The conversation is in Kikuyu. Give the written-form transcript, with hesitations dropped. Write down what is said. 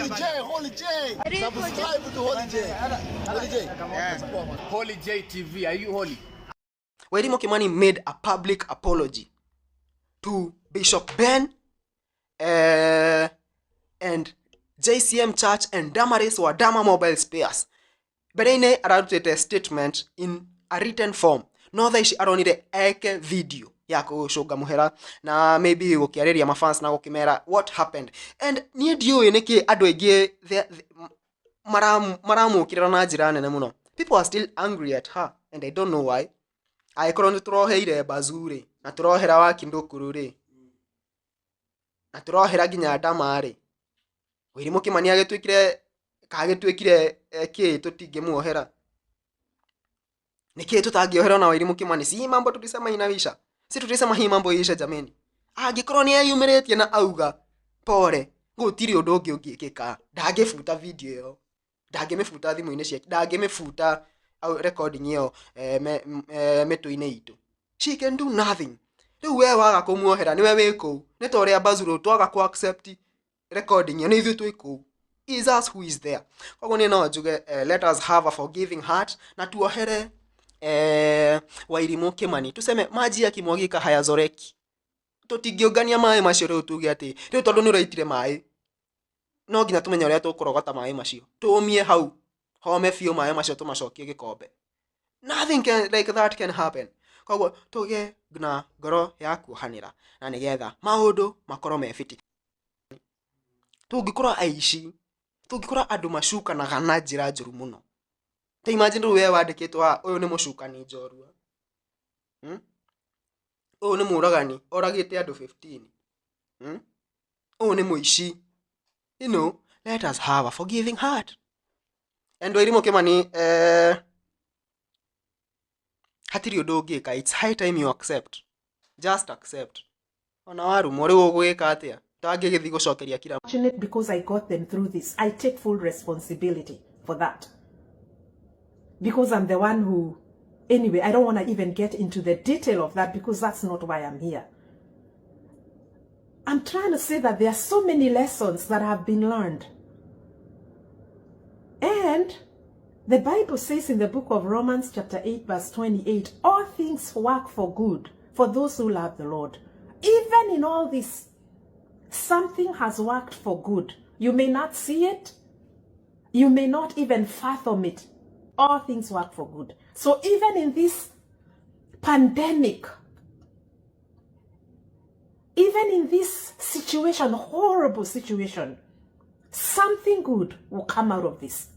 Holy J, Holy J. Subscribe to Holy J. Holy J. Holy J TV, are you holy? Wairimu Kimani made a public apology to Bishop Ben and JCM Church and Damaris Wadama Mobile Spares. Mbere-inĩ ararutĩte statement in a written form, no thaa ici aronire eke video ya gũcũnga mũhera na maybe gũkĩarĩria mafans na gũkĩmera what happened. And niĩ ndiũĩ nĩkĩ andũ aingĩ maramũkĩrĩra na njĩra nene mũno. People are still angry at her and I don't know why. Angĩkorwo nĩ tũroheire Bazu rĩ, na tũrohera Wakindũkuru rĩ, na tũrohera nginya Ndama rĩ, Wairimu Kimani agĩtuĩkire kagĩtuĩkire kĩ tũtingĩmuohera? Nĩkĩ tũtangĩohera ona Wairimu Kimani? Si mambo tulisema inaisha? Si tulisema hii mambo iishe jameni? Angĩkorwo nĩ eyumĩrĩtie na auga pore, gũtirĩ ũndũ ũngĩ ũngĩkĩka. Ndangĩbuta video ĩyo, ndangĩmĩbuta thimũ-inĩ ciake, ndangĩmĩbuta au recording ĩyo mĩtwe-inĩ itũ. She can do nothing. Rĩu we waga kũmuohera nĩwe wĩ kũu. Nĩ ta ũrĩa Bazuro twaga kũ accept recording ĩyo, nĩ ithuĩ twĩ kũu. Is us who is there. Koguo niĩ no njuge let us have a forgiving heart na tuohere Wairimu Kimani. Tuseme maji yakimwagika hayazoreki. Tũtingĩũngania maĩ macio rĩu tuge atĩ rĩu tondũ nĩ ũraitire maĩ no nginya tũmenye ũrĩa tũkũrogota maĩ macio, tũmie hau home biũ maĩ macio tũmacokie gĩkombe. Nothing can, like that can happen. Koguo tũgĩe na ngoro ya kuohanĩra na nĩgetha maũndũ makorwo me fiti. Tũngĩkorwo aici, tũngĩkorwo andũ macukanaga na njĩra njũru mũno. Ta imagine rĩu we wandĩkĩtwo haha, ũyũ nĩ mũcukani njorua. Ũyũ nĩ mũragani, oragĩte andũ 15. Ũyũ nĩ mũici. Let us have a forgiving heart. And Wairimu Kimani, hatirĩ ũndũ ũngĩka. It's high time you accept. Just accept. Ona warumwo rĩu ũgwĩka atĩa? Tangĩgĩthiĩ gũcokeria kila Fortunate because I got them through this. I take full responsibility for that. Because I'm the one who, anyway, I don't want to even get into the detail of that because that's not why I'm here. I'm trying to say that there are so many lessons that have been learned. And the Bible says in the book of Romans chapter 8 verse 28, all things work for good for those who love the Lord. Even in all this, something has worked for good. You may not see it. You may not even fathom it. All things work for good. So even in this pandemic, even in this situation, horrible situation, something good will come out of this.